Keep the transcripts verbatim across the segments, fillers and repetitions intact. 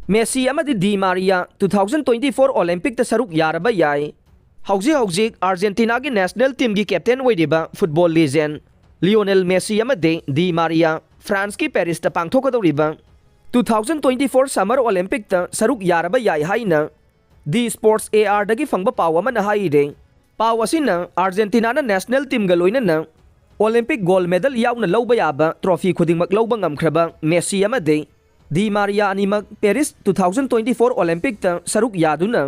Messi ꯑꯃꯗꯤ Di Maria two thousand twenty four ꯑꯣꯂꯦꯝꯄꯤꯛꯇ ꯁꯔꯨꯛ ꯌꯥꯔꯕ ꯌꯥꯏ꯫ ꯍꯧꯖꯤꯛ ꯍꯧꯖꯤꯛ ꯑꯥꯔꯖꯦꯟꯇꯤꯅꯥꯒꯤ ꯅꯦꯁꯅꯦꯜ ꯇꯤꯝꯒꯤ ꯀꯦꯞꯇꯦꯟ ꯑꯣꯏꯔꯤꯕ ꯐꯨꯠꯕꯣꯜ ꯂꯤꯖꯦꯟ ꯂꯤꯑꯣꯅꯦꯜ ꯃꯦꯁꯤ ꯑꯃꯗꯤ ꯗꯤ ꯃꯥꯔꯤꯌꯥ ꯐ꯭ꯔꯥꯟꯁꯀꯤ ꯄꯦꯔꯤꯁꯇ ꯄꯥꯡꯊꯣꯛꯀꯗꯧꯔꯤꯕ two thousand twenty four summer ꯑꯣꯂꯦꯝꯄꯤꯛꯇ ꯁꯔꯨꯛ ꯌꯥꯔꯕ ꯌꯥꯏ ꯍꯥꯏꯅ ꯗꯤ ꯁ꯭ꯄꯣꯔꯠꯁ ꯑꯦ ꯑꯥꯔꯗꯒꯤ ꯐꯪꯕ ꯄꯥꯎ ꯑꯃꯅ ꯍꯥꯏꯔꯤ꯫ ꯄꯥꯎ ꯑꯁꯤꯅ ꯑꯥꯔꯖꯦꯟꯇꯤꯅꯥꯅ ꯅꯦꯁꯅꯦꯜ ꯇꯤꯝꯒ ꯂꯣꯏꯅꯅ ꯑꯣꯂꯦꯝꯄꯤꯛ ꯒꯣꯜ ꯃꯦꯗꯜ ꯌꯥꯎꯅ ꯂꯧꯕ ꯌꯥꯕ ꯇ꯭ꯔꯣꯐꯤ ꯈꯨꯗꯤꯡꯃꯛ ꯂꯧꯕ ꯉꯝꯈ꯭ꯔꯕ ꯃꯦꯁꯤ ꯑꯃꯗꯤ ꯗꯤ ꯃꯥꯔꯤꯌꯥ ꯑꯅꯤꯃꯛ Paris two thousand twenty four ꯑꯣꯂꯦꯝꯄꯤꯛꯇ ꯁꯔꯨꯛ ꯌꯥꯗꯨꯅ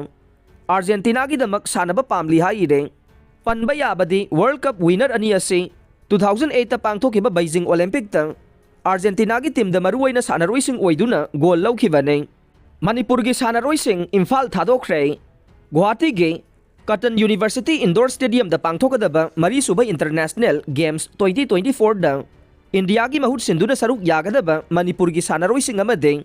ꯑꯥꯔꯖꯦꯟꯇꯤꯅꯥꯒꯤꯗꯃꯛ ꯁꯥꯟꯅꯕ ꯄꯥꯝꯂꯤ ꯍꯥꯏꯔꯦ꯫ ꯄꯟꯕ ꯌꯥꯕꯗꯤ ꯋꯥꯔꯜ ꯀꯞ ꯋꯤꯅꯔ ꯑꯅꯤ ꯑꯁꯤ ꯇꯨ ꯊꯥꯎꯖꯟ ꯑꯩꯠꯇ ꯄꯥꯡꯊꯣꯛꯈꯤꯕ ꯕꯩꯖꯤꯡ ꯑꯣꯂꯦꯝꯄꯤꯛꯇ ꯑꯥꯔꯖꯦꯟꯇꯤꯅꯥꯒꯤ ꯇꯤꯝꯗ ꯃꯔꯨꯑꯣꯏꯅ ꯁꯥꯟꯅꯔꯣꯏꯁꯤꯡ ꯑꯣꯏꯗꯨꯅ ꯒꯣꯜ ꯂꯧꯈꯤꯕꯅꯤ꯫ ꯃꯅꯤꯄꯨꯔꯒꯤ ꯁꯥꯟꯅꯔꯣꯏꯁꯤꯡ ꯏꯝꯐꯥꯜ ꯊꯥꯗꯣꯛꯈ꯭ꯔꯦ꯫ ꯒꯨꯋꯥꯍꯥꯇꯤꯒꯤ ꯀꯇꯟ ꯌꯨꯅꯤꯚꯔꯁꯤꯇꯤ ꯏꯟꯗꯣꯔ ꯁ꯭ꯇꯦꯗꯤꯌꯝꯗ ꯄꯥꯡꯊꯣꯛꯀꯗꯕ ꯃꯔꯤꯁꯨꯕ ꯏꯟꯇꯔꯅꯦꯁꯅꯦꯜ ꯒꯦꯝꯁ ꯇ꯭ꯋꯦꯟꯇꯤ ꯇ꯭ꯋꯦꯟꯇꯤ ꯐꯣꯔꯗ ꯏꯟꯗꯤꯌꯥꯒꯤ ꯃꯍꯨꯠ ꯁꯤꯟꯗꯨꯅ ꯁꯔꯨꯛ ꯌꯥꯒꯗꯕ ꯃꯅꯤꯄꯨꯔꯒꯤ ꯁꯥꯟꯅꯔꯣꯏꯁꯤꯡ ꯑꯃꯗꯤ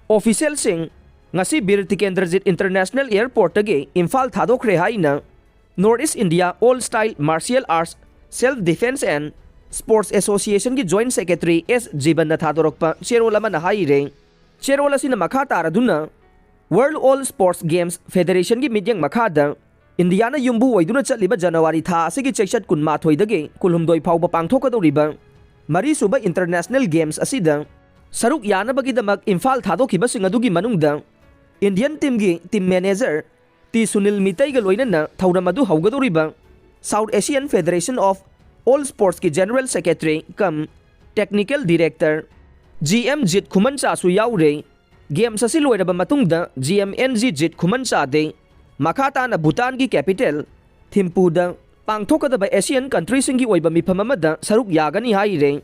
ꯑꯣꯐꯤꯁꯤꯌꯦꯜꯁꯤꯡ ꯉꯁꯤ ꯕꯤꯔ ꯇꯤꯀꯦꯟꯗ꯭ꯔꯖꯤꯠ ꯏꯟꯇꯔꯅꯦꯁꯅꯦꯜ ꯑꯦꯌꯔꯄꯣꯔꯠꯇꯒꯤ ꯏꯝꯐꯥꯜ ꯊꯥꯗꯣꯛꯈ꯭ꯔꯦ ꯍꯥꯏꯅ North East India All Style Martial Arts Self Defense and Sports Associationꯒꯤ ꯖꯣꯏꯟꯠ ꯁꯦꯀ꯭ꯔꯦꯇꯔꯤ ꯑꯦꯁ ꯖꯤꯕꯟꯅ ꯊꯥꯗꯣꯔꯛꯄ ꯆꯦꯔꯣꯜ ꯑꯃꯅ ꯍꯥꯏꯔꯦ꯫ ꯆꯦꯔꯣꯜ ꯑꯁꯤꯅ ꯃꯈꯥ ꯇꯥꯔꯗꯨꯅ World All Sports Games Federationꯒꯤ ꯃꯤꯠꯌꯦꯡ ꯃꯈꯥꯗ ꯏꯟꯗꯤꯌꯥꯅ ꯌꯨꯝꯕꯨ ꯑꯣꯏꯗꯨꯅ ꯆꯠꯂꯤꯕ ꯖꯅꯋꯥꯔꯤ ꯊꯥ ꯑꯁꯤꯒꯤ ꯆꯩꯆꯠ ꯀꯨꯟꯃꯥꯊꯣꯏꯗꯒꯤ ꯀꯨꯟꯍꯨꯝꯗꯣꯏ ꯐꯥꯎꯕ ꯄꯥꯡꯊꯣꯛꯀꯗꯧꯔꯤꯕ ꯃꯔꯤꯁꯨꯕ ꯏꯟꯇꯔꯅꯦꯁꯅꯦꯜ ꯒꯦꯝꯁ ꯑꯁꯤꯗ ꯁꯔꯨꯛ ꯌꯥꯅꯕꯒꯤꯗꯃꯛ ꯏꯝꯐꯥꯜ ꯊꯥꯗꯣꯛꯈꯤꯕꯁꯤꯡ ꯑꯗꯨꯒꯤ ꯃꯅꯨꯡꯗ ꯏꯟꯗꯤꯌꯟ ꯇꯤꯝꯒꯤ ꯇꯤꯝ ꯃꯦꯅꯦꯖꯔ ꯇꯤ ꯁꯨꯅꯤꯜ ꯃꯤꯇꯩꯒ ꯂꯣꯏꯅꯅ ꯊꯧꯔꯝ ꯑꯗꯨ ꯍꯧꯒꯗꯧꯔꯤꯕ South Asian Federation of All Sportsꯀꯤ general secretary cum technical director G M Jit ꯈꯨꯃꯟꯆꯥꯁꯨ ꯌꯥꯎꯔꯦ꯫ ꯒꯦꯝꯁ ꯑꯁꯤ ꯂꯣꯏꯔꯕ ꯃꯇꯨꯡꯗ G M N G Jit ꯈꯨꯃꯟꯆꯥꯗꯤ ꯃꯈꯥ ꯇꯥꯅ ꯚꯨꯇꯥꯟꯒꯤ ꯀꯦꯄꯤꯇꯦꯜ ꯊꯤꯝꯄꯨꯗ ꯄꯥꯡꯊꯣꯛꯀꯗꯕ ꯑꯦꯁꯤꯌꯥꯟ ꯀꯟꯇ꯭ꯔꯤꯁꯤꯡꯒꯤ ꯑꯣꯏꯕ ꯃꯤꯐꯝ ꯑꯃꯗ ꯁꯔꯨꯛ ꯌꯥꯒꯅꯤ ꯍꯥꯏꯔꯦ꯫